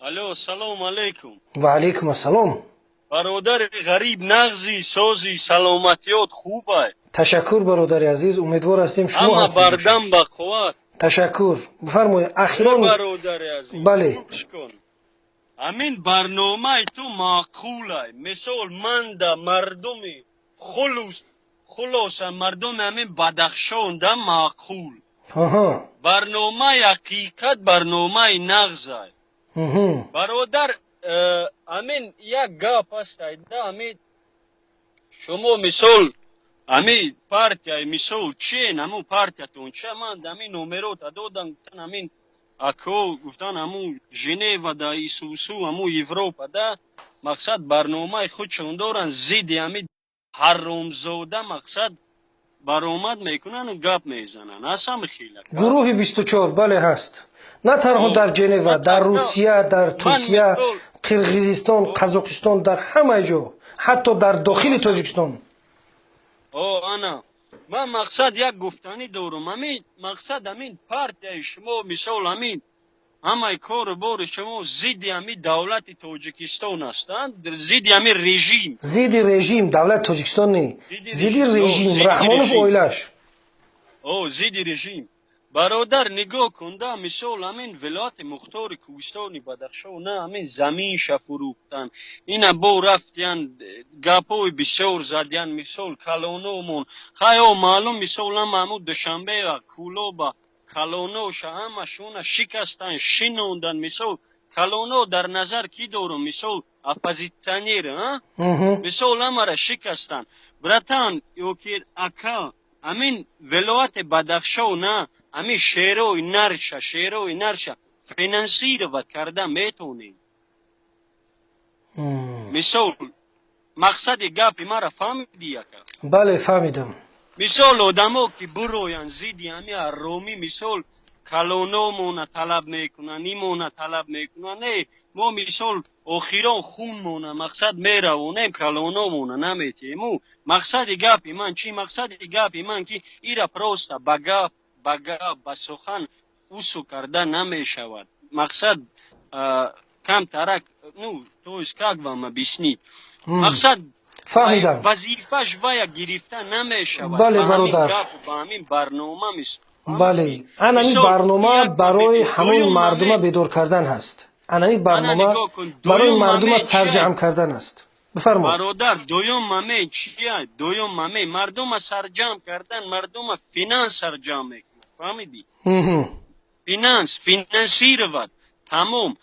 Алло, салом алейкум. Ва алейкум ассалом. Бародари ғариб, нағзи, сози, саломатиёт хубай? Ташаккур, бародари азиз, умедвор ҳастем, шумо ҳама бардам, ба қувват. Ташаккур, бифармоед, ахирон. Бародари азиз. Бале. Гӯш кун, ҳамин барномаи ту маъқулай. Мисол, манда мардуми хулус, хулоса, мардуми ҳамин Бадахшонда маъқул. Барномаи ҳақиқат, барномаи нағзай. Бародар, ҳамин як гап ҳастай да, ҳамин шумо, мисол, ҳамин партияи, мисол, чен, ҳамун партиятон ча, ман ҳамин номерота додам, гуфтан ҳамин ако, гуфтан ҳамун Женева да, исусу, ҳамун Европа да, мақсад, барномаи худшон доранд, зидди ҳамин ҳаромзода, мақсад, баромад мекунанд, гап мезананд, ҳастам хела. Гурӯҳи 24, бале, ҳаст. На танҳо дар Женева, дар Русия, дар Туркия, Қирғизистон, Қазоқистон, дар ҳамаи ҷо, ҳатто дар дохили Тоҷикистон. О, ана ман, мақсад, як гуфтанӣ дорум. Ҳамин, мақсад, ҳамин партияи шумо, мисол, ҳамин ҳамаи кору бори шумо зидди ҳамин давлати Тоҷикистон ҳастанд, зидди ҳамин режим. Зидди режим, давлати Тоҷикистон не, зидди режим, Раҳмонов, оилаш. О, зидди режим. Бародар, нигоҳ кун да, мисол, ҳамин вилояти мухтори Кӯҳистони Бадахшон на, ҳамин заминша фурӯхтан, ина бо рафтиян, гапҳои бисёр задиян, мисол, калономон, хайо, маълум, мисол, ҳама ҳамун Душанбева, Кӯлоба калоноша ҳамашона шикастан, шинондан. Мисол, калоно дар назар кӣ дорум? Мисол, оппозитсионер, мисол, ҳамара шикастан. Братан ёки ака, ҳамин вилояти Бадахшон на, ҳамин шерои нарша, шерои нарша финансировать карда метонем. Мисол, мақсади гапи мара фаҳмиди, ака? Бале, фаҳмидам. Мисол, одамо ки буроянд зидди ҳами ҳаромӣ, мисол, калономона талаб мекунанд, имона талаб мекунанд. Не, мо, мисол, охирон хунмона, мақсад, меравонем, калономона наметиҳему. Мақсади гапи ман чӣ? Мақсади гапи ман ки ира просто ба гап, ба гап, ба сухан усу карда намешавад. Мақсад, камтарак, ну, то есть, как вам объяснить, мақсад, фаҳмидам. Вазифаш вая гирифта намешавад. Бале, бародар. Ба ҳамин барнома. Бале, анами барнома барои ҳамон мардума бедор кардан ҳаст, анами барнома барои мардума сарҷамъ кардан аст. Бифармо. Бародар, дуюм момент чия? Дуюм момент, мардума сарҷамъ кардан, мардума финанс сарҷамъ мекунад, фаҳмидӣ? Финанс, финансировать, тамом.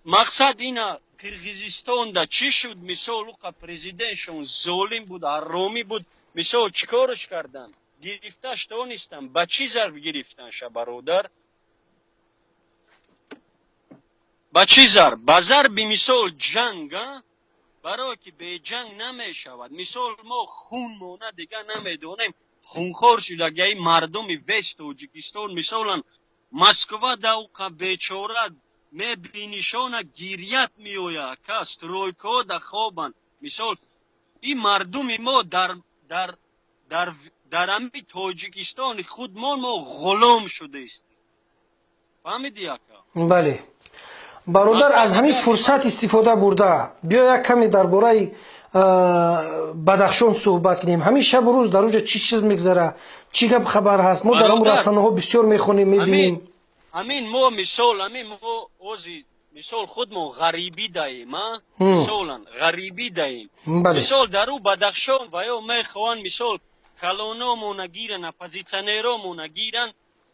Мақсад, ина Қирғизистонда чӣ шуд? Мисол, уқа президентшон золим буд, ҳаромӣ буд. Мисол, чӣ корш карданд? Гирифташ тонистанд. Ба чӣ зарб гирифтанша, бародар? Ба чӣ зарб? Ба зарби, мисол, ҷанг, барое ки беҷанг намешавад. Мисол, мо хун мона дига намедонем, хунхор шудагаи мардуми весь Тоҷикистон. Мисолан, Москва да уқа бечора мебинишона, гирьят меояд, ка стройка ҳо да хобанд. Мисол, ин мардуми мо дар ҳами Тоҷикистони худмон мо ғулом шудаистем, фаҳмиди, ака? Бале, бародар, аз ҳамин фурсат истифода бурда, биё як каме дар бораи Бадахшон суҳбат кунем. Ҳамин шабу рӯз дар оҷа чӣ чиз мегзара, чӣ гап хабар ҳаст? Мо дар ҳамн расонаҳо бисёр мехонем, мебинем. Ҳамин мо, мисол, ҳамин мо ози, мисол, худмо ғарибӣ даем, а мисолан, ғарибӣ даем. Мисол, дар ӯ Бадахшон ва ё мехоҳанд, мисол, калономона гиран, оппозитсионеромона гиран.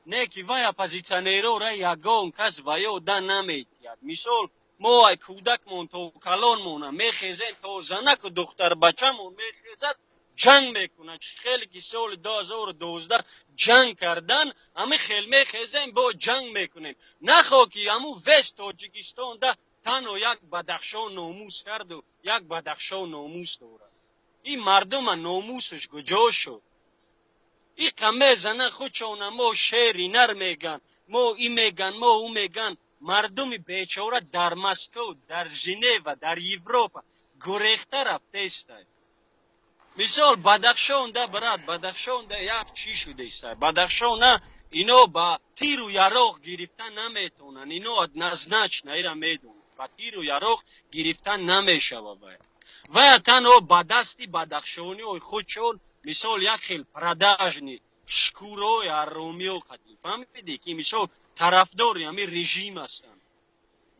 Не ки вай оппозитсионерора ягон кас ва ё да наметиҳад. Мисол, мо ай кӯдакмон то калонмона мехезем, то занаку духтарбачамон мехезад, ҷанг мекунад. Хеле ки соли 2012 ҷанг кардан, ҳами хел мехезем, бо ҷанг мекунем. Нахо ки ҳамун весь Тоҷикистонда танҳо як Бадахшон номус карду як Бадахшон номус дорад. Ин мардума номусаш куҷо шуд? Иқа мезана худшона, мо шери нар меган, мо и меган, мо ӯ меган. Мардуми бечора дар Москов, дар Женева, дар Европа гурехта рафтаистай. Мисол, Бадахшонда, брат, Бадахшонда як чӣ шудаистай? Бадахшона ино ба тиру яроғ гирифта наметонанд, ино однозначно ира медонанд. Ба тиру яроқ гирифта намешава вай. Вая танҳо ба дасти бадахшониҳои худшон, мисол, як хел продажный шкураҳои ҳаромиҳо қадим, фаҳмидӣ, ки мисол тарафдори ҳамин режим ҳастанд,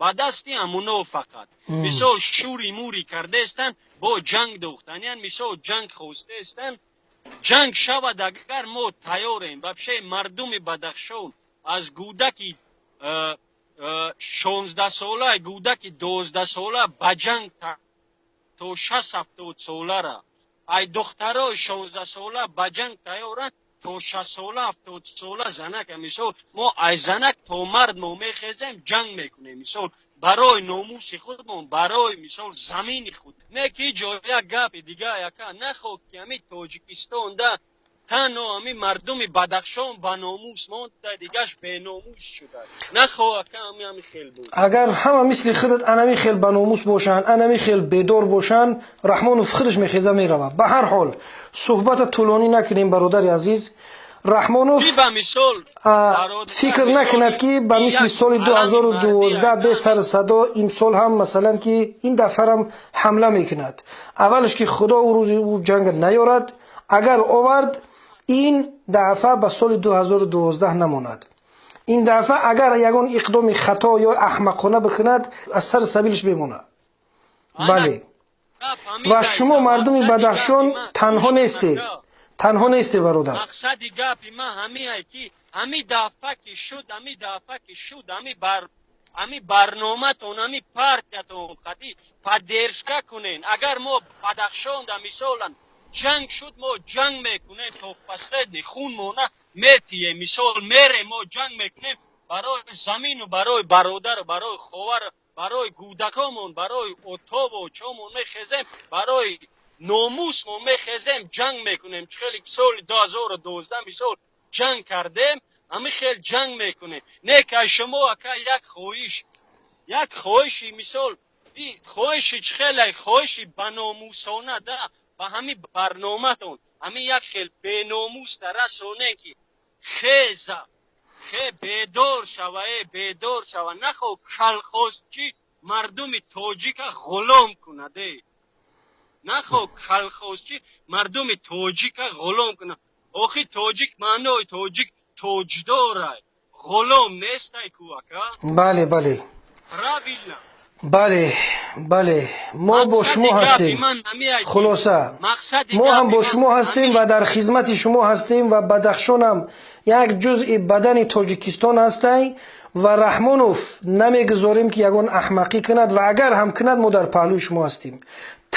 ба дасти ҳамуно фақат, мисол, шури мури кардаестанд, бо ҷанг дохтаниян, мисол, ҷанг хостаестанд. Ҷанг шавад агар, мо тайёрем. Вообще мардуми Бадахшон аз гӯдаки 16-сола, гӯдаки 12-сола ба ҷанг то 60-70 солара, ай духтарои 16-сола ба ҷанг тайёранд то 60-сола, 70-сола занака. Мисол, мо ай занак то мард мо мехезем, ҷанг мекунем, мисол, барои номуси худмон, барои, мисол, замини худ. Не ки ҷо як гапи дига яка нахоб, ки ҳами Тоҷикистонда танҳо ҳами мардуми Бадахшон ба номус монда, дигаш беномус шуда. Нахо, ака, ҳами хел буд. Агар ҳама мисли худат анами хел ба номус бошанд, анами хел бедор бошанд, Раҳмонов худаш мехеза меравад. Ба ҳар ҳол, суҳбата тӯлонӣ накунем, бародари азиз. Раҳмонов фикр накунад, ки ба мисли соли 2012 бесару садо имсол ҳам, масалан, ки ин дафъарам ҳамла мекунад. Аввалаш, ки Худо ӯ рӯзи ӯ ҷанга наёрад. Агар овард, ин дафъа ба соли 2012 намонад. Ин дафъа агар ягон иқдоми хато ё аҳмақона бикунад, аз сари сабилаш бемонад. Бале, ва шумо, мардуми Бадахшон, танҳо нестед, танҳо нестед, бародар. Мақсади гапи ман ҳамиае, ки ҳами дафъа ки шуд, ҳами дафъа ки шуд, ҳами барноматон, ҳами партиятон хати поддержка кунен. Агар мо Бадахшонда, мисолан, ҷанг шуд, мо ҷанг мекунем то последний хунмона метием. Мисол, мерем, мо ҷанг мекунем барои замину, барои бародару, барои ховар, барои гӯдакомон, барои отобу очомон мехезем, барои номус мо мехезем, ҷанг мекунем. Хеле соли 2012, мисол, ҷанг кардем, ҳамин хел ҷанг мекунем. Не ки аз шумо, ака, як хоҳиш, як хоҳиши, мисол, хоҳиши чӣ хеле хоҳиши баномусона да ба ҳамин барноматон, ҳамин як хел беномус расонем, ки хеза, хе, бедор шава, э, бедор шава. Нахо калхозчӣ мардуми тоҷика ғулом кунад, э, нахо калхозчӣ мардуми тоҷика ғулом кунад. Охи тоҷик, маънои тоҷик тоҷдорай, ғулом нестай ку, ака. Бале, бале. Правильно. Бале, бале, мо бо шумо ҳастем. Хулоса, мо ҳам бо шумо ҳастем ва дар хизмати шумо ҳастем, ва Бадахшонам як ҷузъи бадани Тоҷикистон ҳастай, ва Раҳмонов намегузорем, ки ягон аҳмақӣ кунад, ва агар ҳам кунад, мо дар паҳлӯи шумо ҳастем.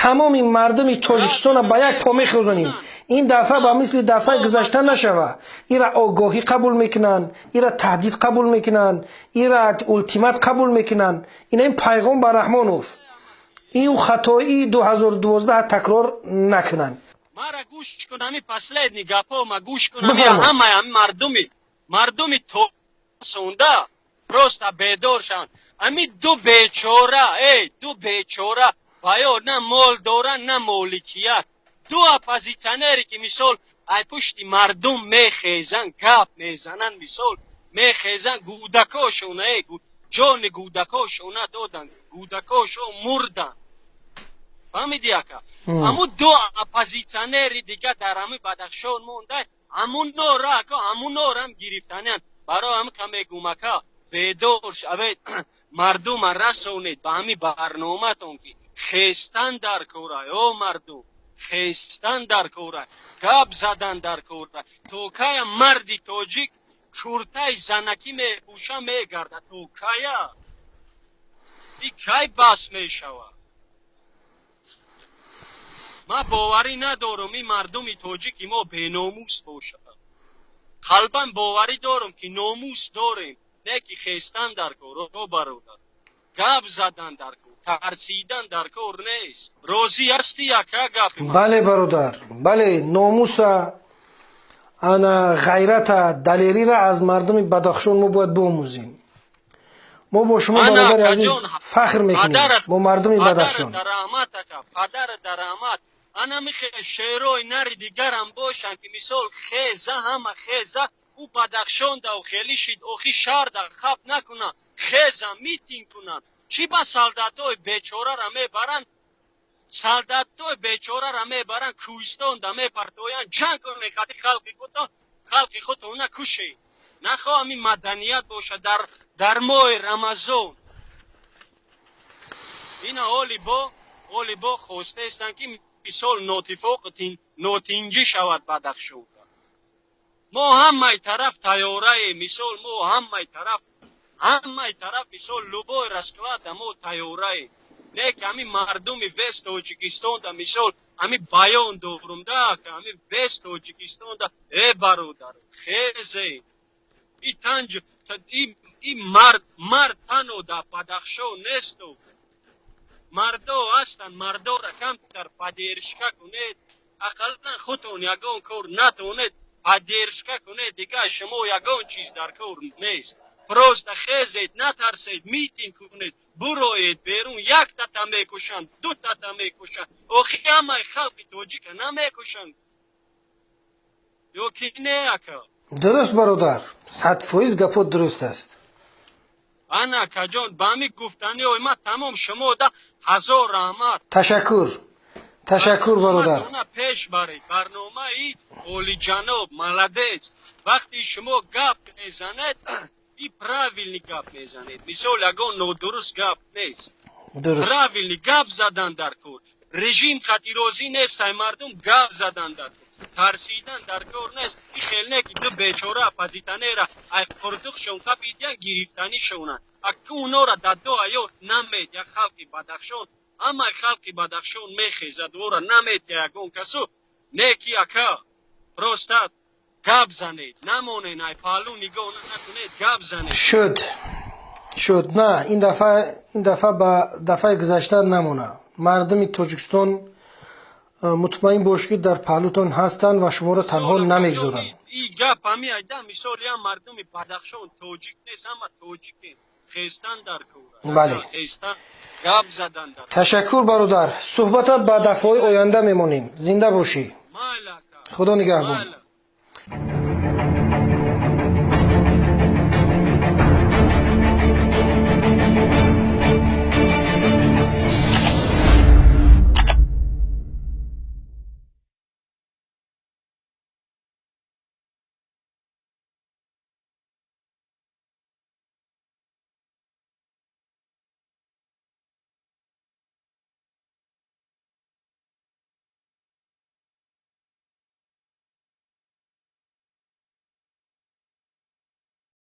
Тамоми мардуми Тоҷикистонро ба як по мехӯзонем. Ин дафъа ба мисли дафъаи гузашта нашава. Ира огоҳӣ қабул мекунанд, ира таҳдид қабул мекунанд, ира ултимат қабул мекунанд. Ина ин пайғом ба Раҳмонов: ин хатоии 2012 такрор накунанд. Мара гӯш кун, ҳами последний гапҳо ма гӯш кун. Ҳамаи ҳами мардуми тосонда просто бедор шаванд. Ҳами ду бечора, эй, ду бечора ва ё на мол доранд, на моликият, ду оппозитсионере, ки, мисол, ай пушти мардум мехезанд, гап мезананд, мисол, мехезанд, гӯдакошона, э, ҷони гӯдакошона доданд, гӯдакошон мурданд, фаҳмиди, ака? Аму ду оппозитсионери дига дар ҳами Бадахшон монда, ҳамунора, ака, ҳамунорам гирифтанянд. Барои ҳамин ка мегум, ака, бедор шавед, мардума расонед ба ҳами барноматон, ки хестан дар кора, ё мардум, хестан дар кора, гап задан дар кора. То кая марди тоҷик куртаи занакӣ мепӯша мегардад? То кая? И кай бас мешавад? Ман боварӣ надорам, ин мардуми тоҷики мо беномус бошад. Қалбан боварӣ дорам, ки номус дорем, не ки хестан дар кор, о бародар, гап задан дар кор, тарсидан дар кор нест. Розӣ ҳастӣ, ака, гапи ман? Бале, бародар, бале. Номуса, ана ғайрата, далерира аз мардуми Бадахшон мо бояд биомӯзем. Мо бо шумо, бародари азиз, фахр мекунем бо мардуми Бадахшон. Раҳмат, ака, падара дар раҳмат. Ана михе шерои нари дигарам бошанд, ки, мисол, хеза, ҳама хеза, ӯ Бадахшон да хелишид, охи шаҳр да хаб накунанд, хеза, митинг кунанд. Чӣ ба солдатои бечорара мебаранд, солдатои бечорара мебаранд, кӯҳистонда мепартоянд, ҷанг кунед хати халқи худтон, халқи худтон кушед. Нахоҳам ин маданият бошад дар моҳи Рамазон. Ина ҳоли бо хостаестанд, ки мисол нотифоқ, нотинҷӣ шавад Бадахшон. Мо ҳамаи тараф тайёраем, мисол, мо ҳамаи тараф, мисол, любой расклада мо тайёраем. Не ки ҳамин мардуми весь Тоҷикистонда, мисол, ҳамин баён дорум да, ҳамин весь Тоҷикистонда, э бародар, хезе и танҷ и мард тано дар Бадахшон несту, мардо ҳастанд. Мардора камтар поддержка кунед, ақаллан худтон ягон кор натонед, поддержка кунед. Дигар шумо ягон чиз дар кор нест, просто хезед, натарсед, митинг кунед, буроед берун. Яктата мекушанд, дутата мекушанд, охи ҳамаи халқи тоҷика намекушанд ё ки не, ака? Дуруст, бародар, 100% гапот дуруст аст. Ана, акаҷон, ба ҳамин гуфтаниҳои ман тамом. Шумо да ҳазор раҳмат. Ташаккур, ташаккур, бародар. Пеш баред, барномаи олиҷаноб, молодец. Вақти шумо гап мезанед, и правильный гап мезанед, мисол, ягон нодуруст гап нест. Дуруст. Правильный гап задан дар кор. Режим хатирозӣ нестай, мардум гап задан дар кор, тарсидан дар кор нест. И хел не ки ду бечора оппозитсионера ай қурдуқшон қапидиян, гирифтанишонанд. Аку унора дар ду ҳаёт намедия. Халқи Бадахшон, ҳамаи халқи Бадахшон мехезад, ора наметия ягон касу. Не ки, ака, просто гап занед, намонен, ай паҳлӯ нигоҳ накунед, гап занед. Шуд, шуд. На, ин дафъа ба дафъаи гузашта намона. Мардуми Тоҷикистон, мутмаин бош, ки дар паҳлӯтон ҳастанд ва шуморо танҳо намегузоранд. И гап ҳами айда, мисол, ям мардуми Бадахшон тоҷик нест, ҳама тоҷикем. Хестан дар кор. Бале. Хестан, гап задан дар. Ташаккур, бародар, суҳбата ба дафъаҳои оянда мемонем. Зинда бошӣ. Майли, ака. Худо нигаҳбон. Майли.